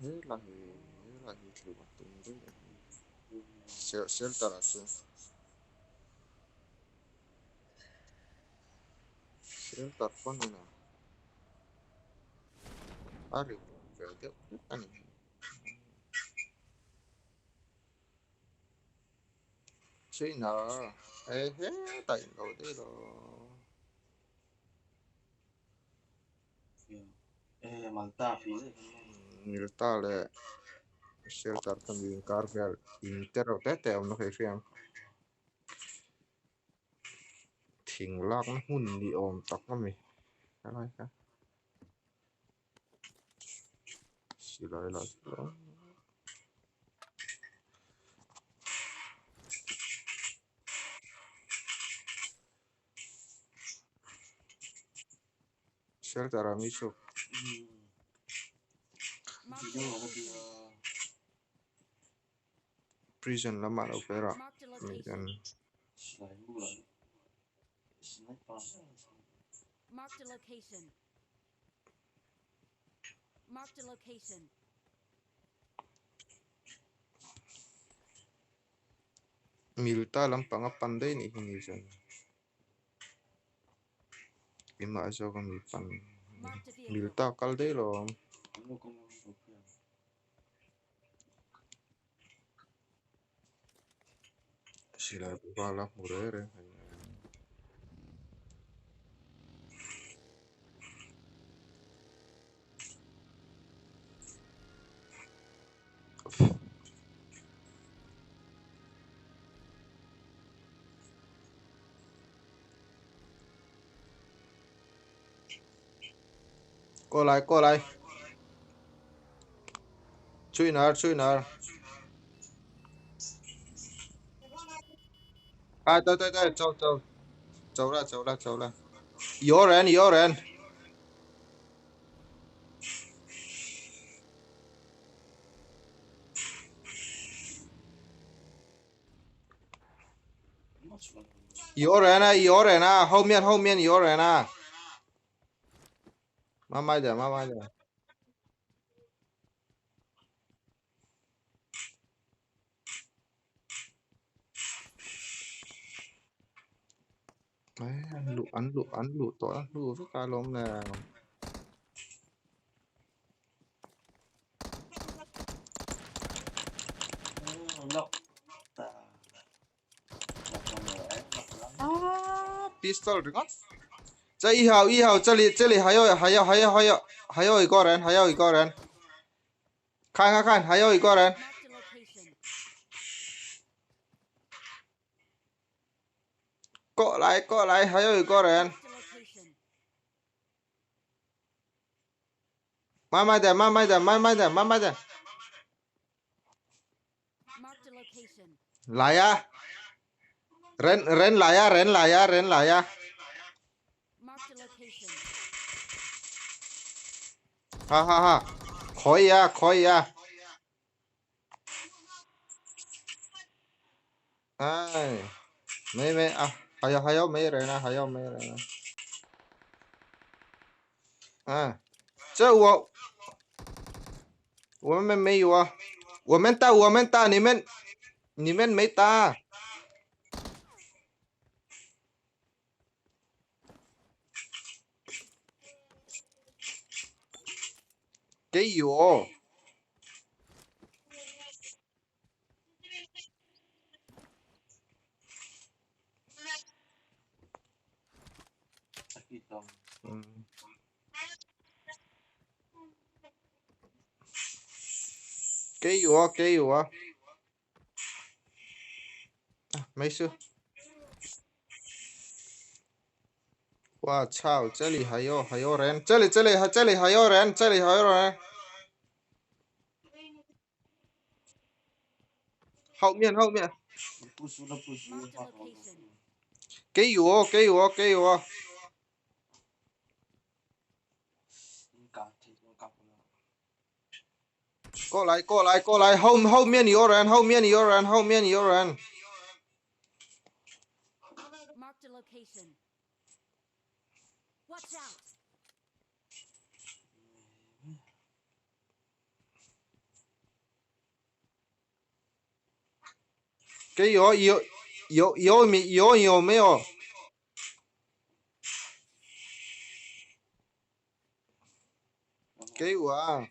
Helai hi helai hi tluk a tum daih a ni. Shelter ah chuan shelter pawn a a ri ve deuh hlek a ni. 去哪儿？哎嘿，打狗对喽。Milta leh shelter ka mi inkar vel in te reuh te te a awm na kha i hria ang thing lakna hmun ni awm tak a mi helai hian silai lah chu. Shelter ah mi chu prison lamah lo kher ah mi an Milta lampang a pan daih anih hi ni chuan keimah zawk a mi pan Milta kal daih lo ang. Silai val a hmu reng reng a ni. 过来过来，去哪儿去哪儿？啊，对对对，走走，走了走了走了，有人有人。有人啊有人啊，后面后面有人啊，慢慢点慢慢点。哎，an luh an luh an luh tawh a hnu vek a lawm le. Pistol ringawt 这一号一号这里这里还有还有还有还有还有一个人还有一个人，看看看还有一个人。过来过来，还有一个人。慢慢点，慢慢点，慢慢点，慢慢点。来呀！人人来呀！人来呀！人来呀！哈哈哈，可以啊，可以啊。哎，没没啊，还有还有没人啊，还有没人啊？嗯，这我我们没有啊，我们打我们打你们你们没打。给我。嗯。给我，给我。啊，没事。我操！这里还有还有人，这里这里还这里还有人，这里还有人。后面后面。给我给我给我。过来过来过来，后后面有人，后面有人，后面有人。给有有有有没有有没有？给我啊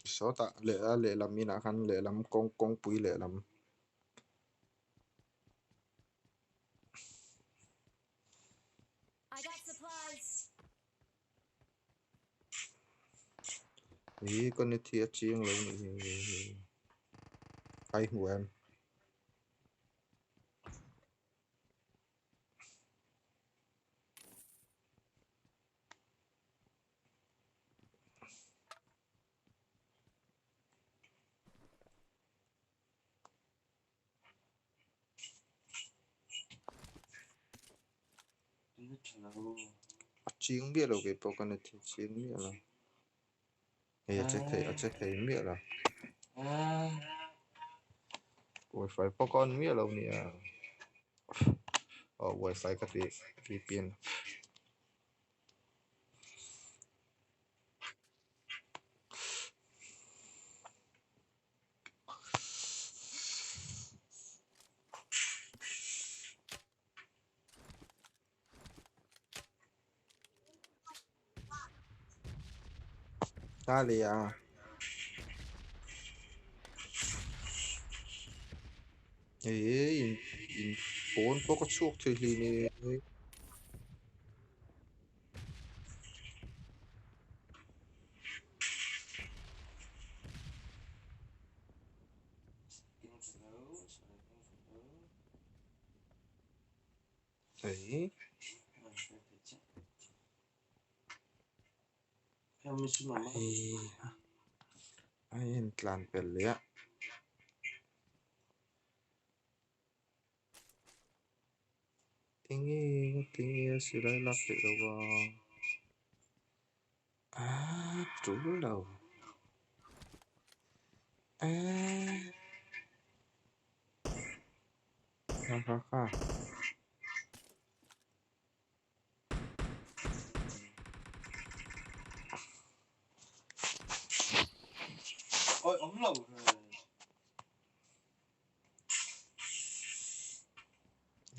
！Sawtah leh a lehlam inah khan lehlam kawng kawngpui lehlam. Hi ka ni thi a chiang lo nih hi ai hmu em. A chiang miah lo kei pawh ka ni thei chiang miah lo. Hei a che thei a che thei miah lo. Wifi pawh ka on miah lo nia. Aw wifi ka ti VPN. 哪里啊？Ih in in pawn pawh ka chhuak thei hlei nen. Ei. A intlan pel leh a. Tinge tinge a silai lak theih loh va ah tul lo ah ha ha ha.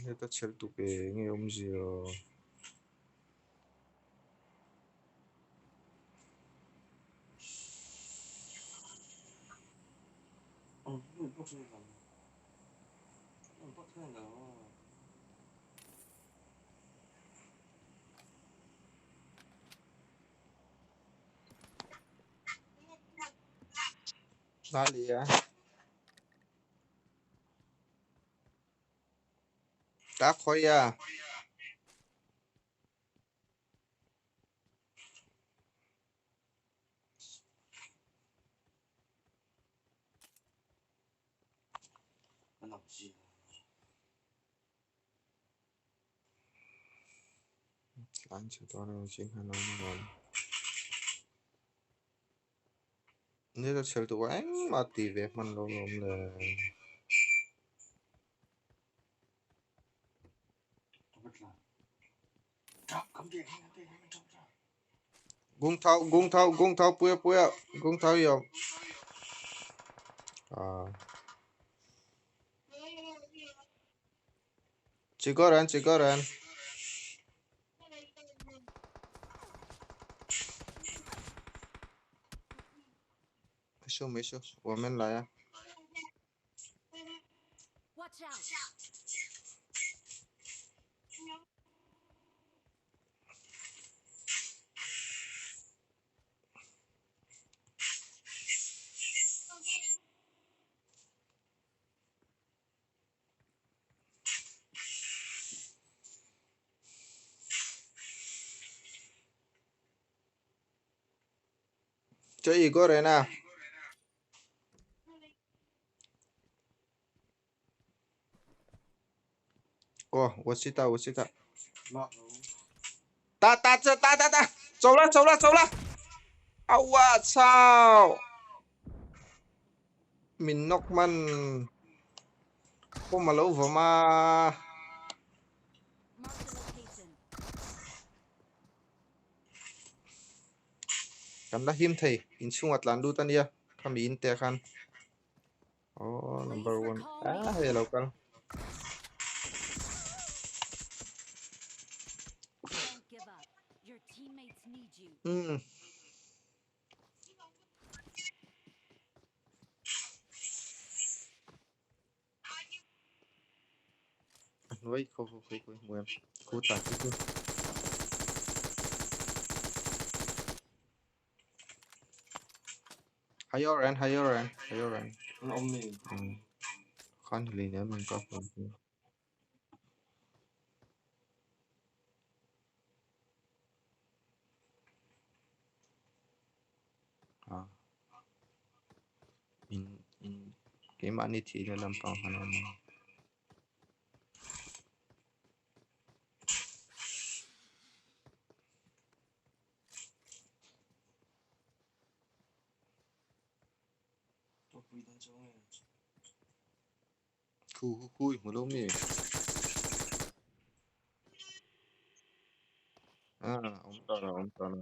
Heta chhel tuk e nge awmzia. 哪里呀？打可以啊。Tlan chhe dawn a zing han awm alawm. Ni la chhel duh a engmah tih ve hman lo alawm le. Gung thau gung thau gung thau puia puia gung thau i awm. Ah. 几个人？几个人？没事没事，我们来啊。这一个人啊。哦，我知道，我知道。打打这打打打，走了走了走了。啊我操！Min knock man. Bomb a lo vawm a. Kan la him thei. Inchhungah tlan lut a nia. Khami in te khan. Oh, number one. Ah, hei lo kal. Hmm. A hnuai kho kho kho kho hmu em khu tlan chu chu. Hayo ren hayo ren hayo ren. An awm mi. Khan hlei nem min ka hmu. A in in keimahni thihna lampang han awm a. Khu khu khu i hmu lo mi? A awm tawh lo awm tawh lo.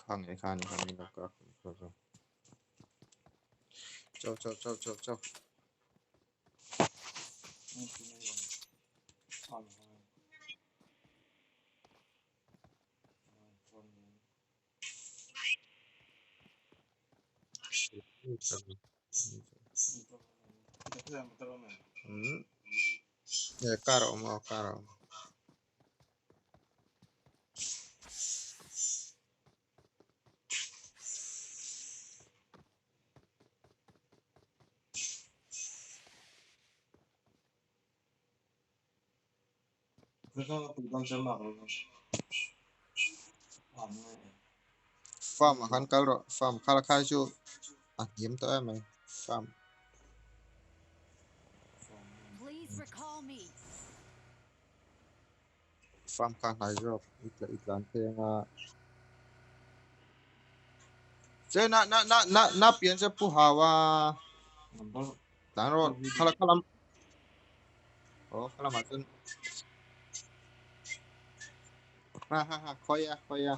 Kha nge kha ni kha ni lo ka Chau chau chau chau chau. Hmm. Car a awm a car a awm. Farm ah khan kal rawh farm kha la khai chu a hniam tawh em mai farm. Farm kha hnai zawk i tlan phei anga che na na na na na pian che pu hau a tlan rawh kha la kha lam aw kha lamah chuan ha ha ha khawi a khawi a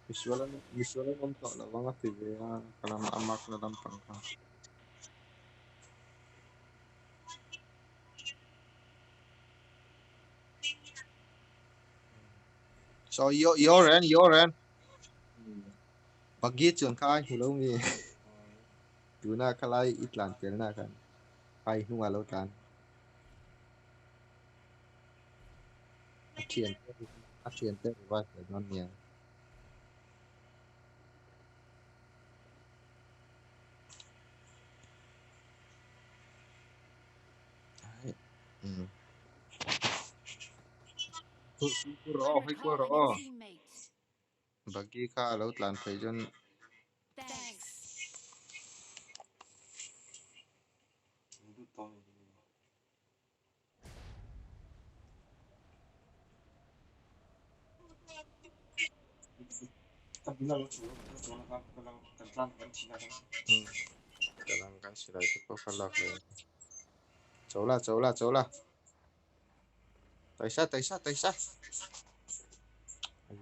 misual an misual an awm tawh lo ang a ti ve a ka lam a mark na lampang kha. So yo yo ren yo ren buggy chuan kha ai hmu lo mi tuna khalai i tlan tel na khan ai hnungah lo tlan a thian a thian te revive leh dawn nia. Buggy kha a lo tlan phei chuan Kan silai te pawh kha lak leh chaw la chaw la chaw la taisa taisa taisa ai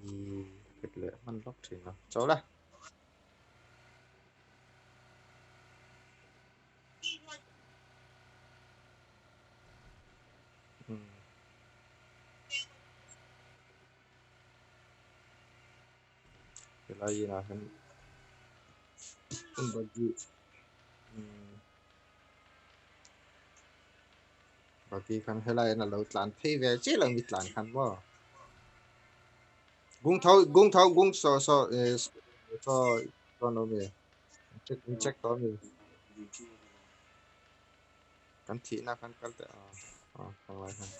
leh hman lawk thin a chaw la. Helai inah hian buggy buggy khan helai hian alo tlan phei ve chiah lo mi tlan khan maw gung tho gung tho gung saw saw saw saw no mi check check tawh a mi. Kan thihna khan kal teh a aw pangngai khan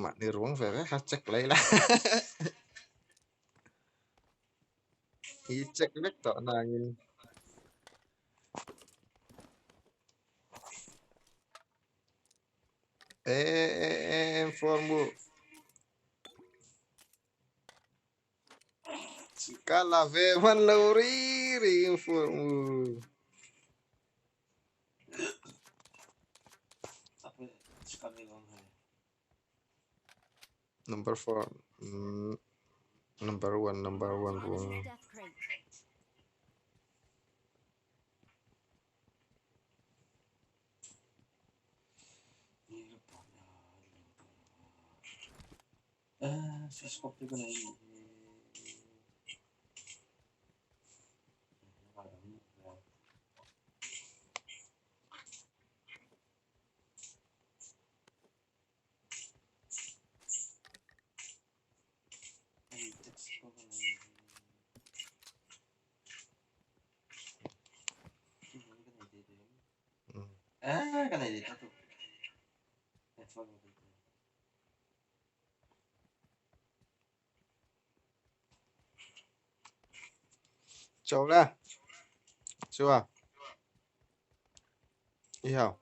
mahni ruang ve ve kha check leh ila i check vek tawh nangin e e e formu Ka la ve hman lo ri ri. 3 4 5. Number 4. Number 1, number 1 ruang. 走了，是吧？你好。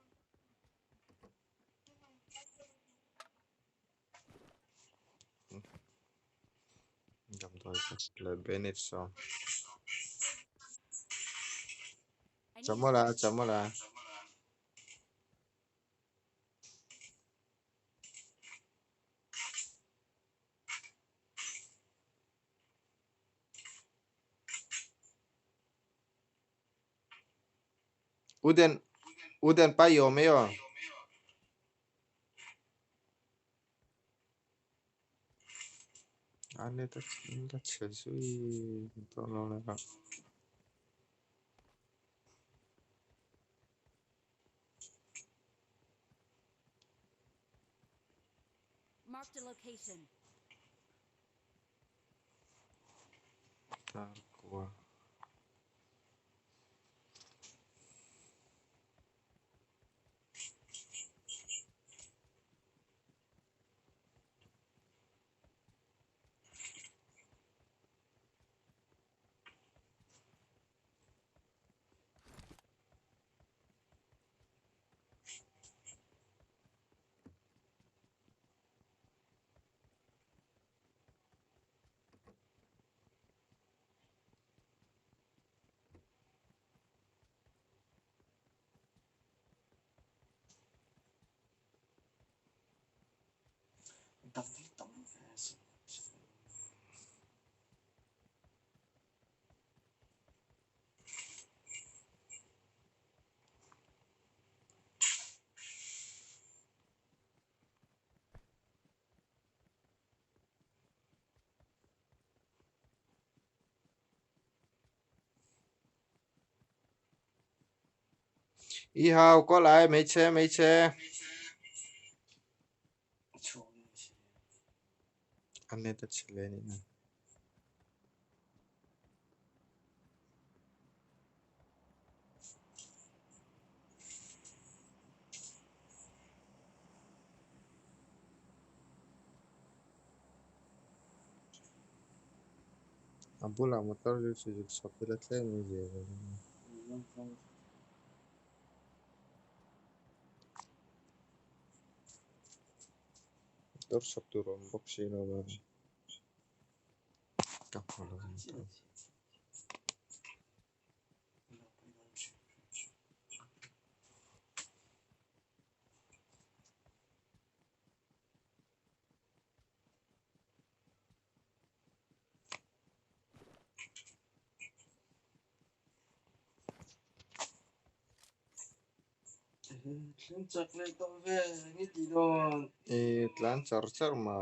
怎么了？怎么了？5点5点半有没有？啊，那那潜水到哪了？ Marked a location. 大锅。一号过来，没车没车。安尼得一个尔。A bulah motor chu zuk chhawp ila tlem a zir a. Motor chhawp tur a awm bawk si lo a ka hmu lo ang tawh. I tlan char char ma.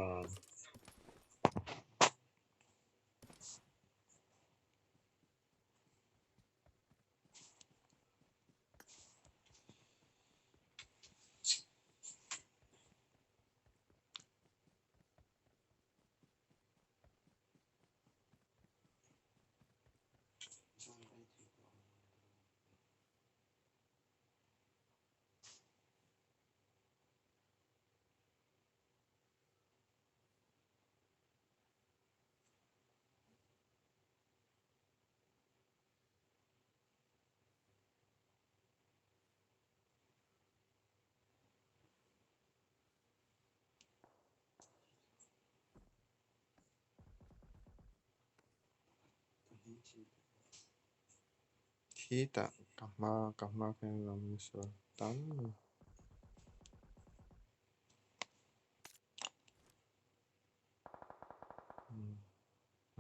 Khitah ka hma ka hma khian an awm nasa tam mai.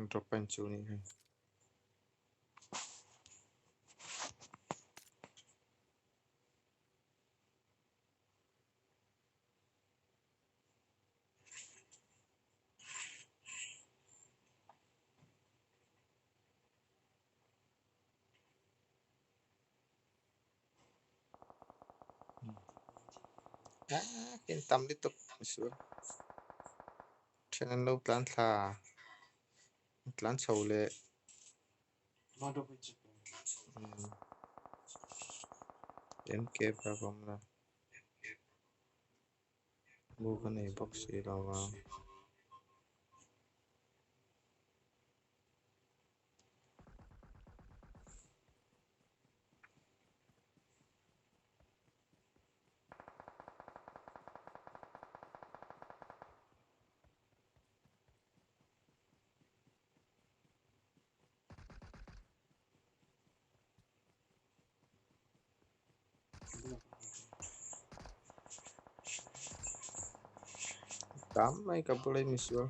Drop a inchuh anih hi. In tam lutuk misual then an lo tlan thla an tlan chho leh MK bak a awm lo move a nei bawk si lo a. Tam mai ka bula misual.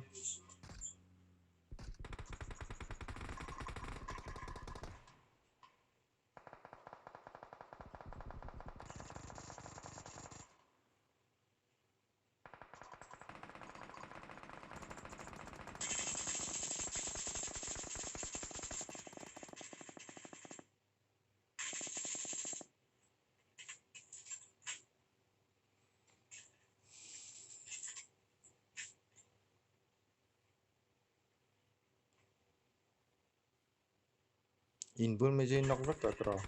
In bul mai chu in nawk vek tawh tawh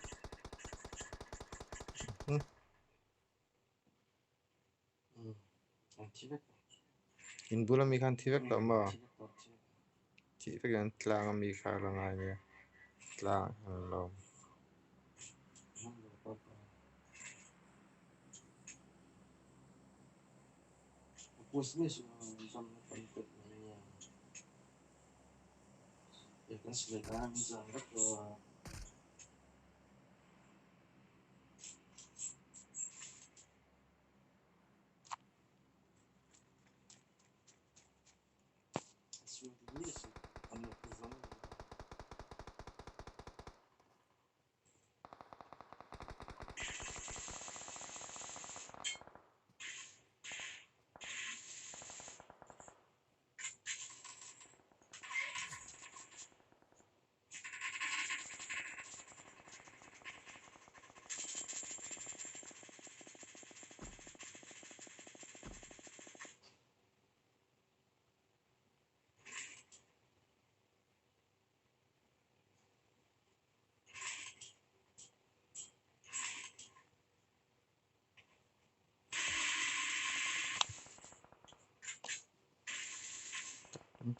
In bul ami khan thi vek tawh maw? Thih vek hian tlang ami kha a la ngai nia tlang an lawm.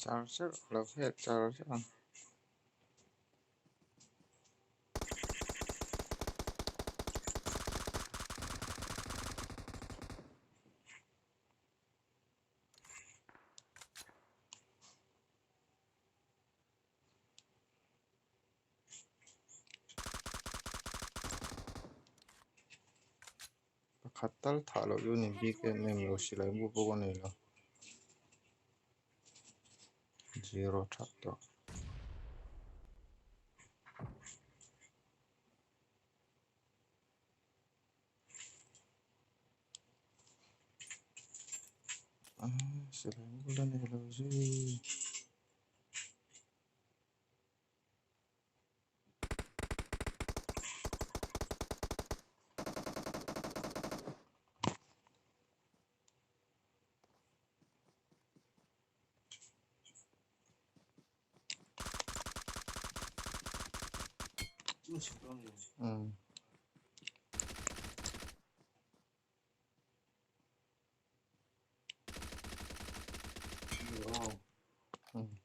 Char char lo hriat char char ang. Pakhat tal thah loh chu ni bik em em lo silai mu pawh ka nei lo zero thap tawh. Silai mu la nei lo zui.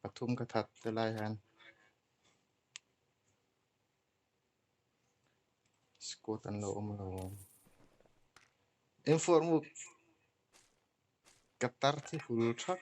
Pathum ka that te lai hian squad an lo awm lo inform ka tar thi hul thak.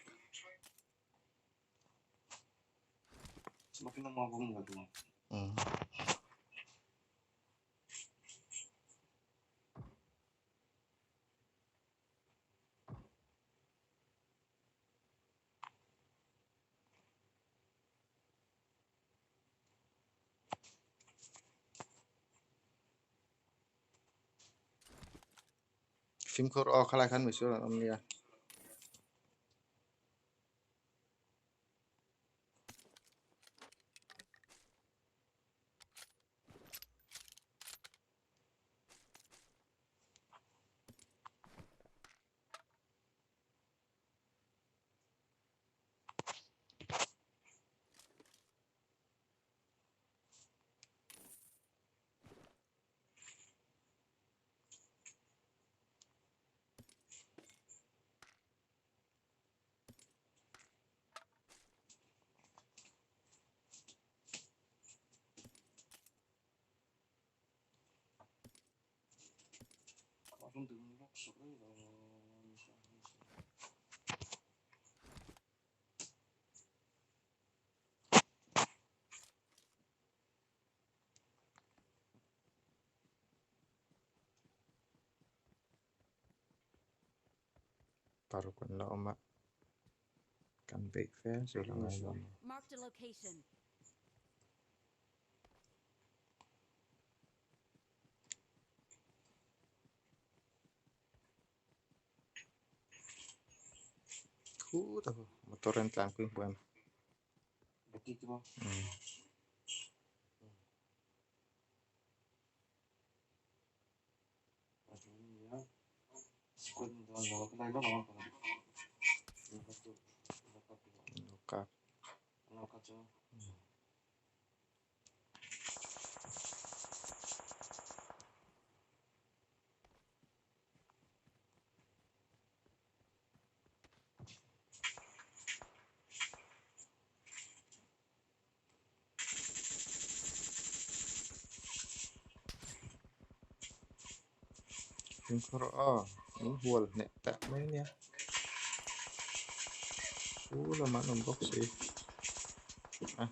Fimkhur aw khalai khan misual an awm nia. Paruk an la awm a, kan beih fe zel a ngai lo. Marked a location. Khut a motor an tlan pui hmu em? Kap. Fimkhur aw min hual hneh tak mai nia chu lamah an awm bawk si a.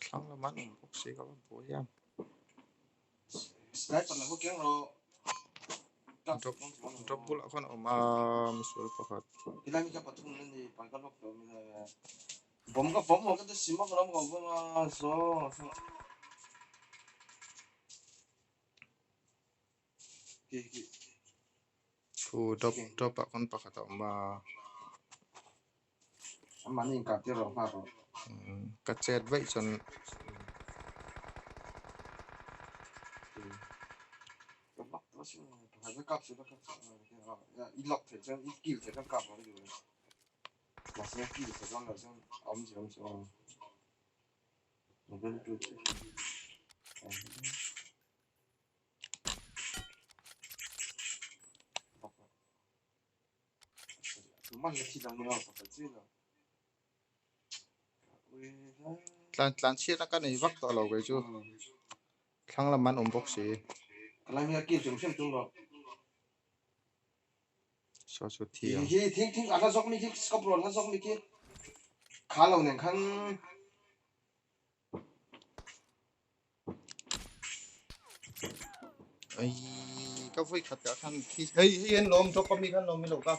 Thlang lamah an awm bawk si ka va buai em. Drop bulah khawn a awm a misual pakhat. Thu drop drop ah khawn pakhat a awm a. Ka chet vaih chuan Tlan tlan chhiatna ka nei vak tawh lo kei chu thlang lam an awm bawk si. Saw chu thi ang. Ai ka vawi khat ah khan thi hei hei an lawm drop ami khan lawm ilo ka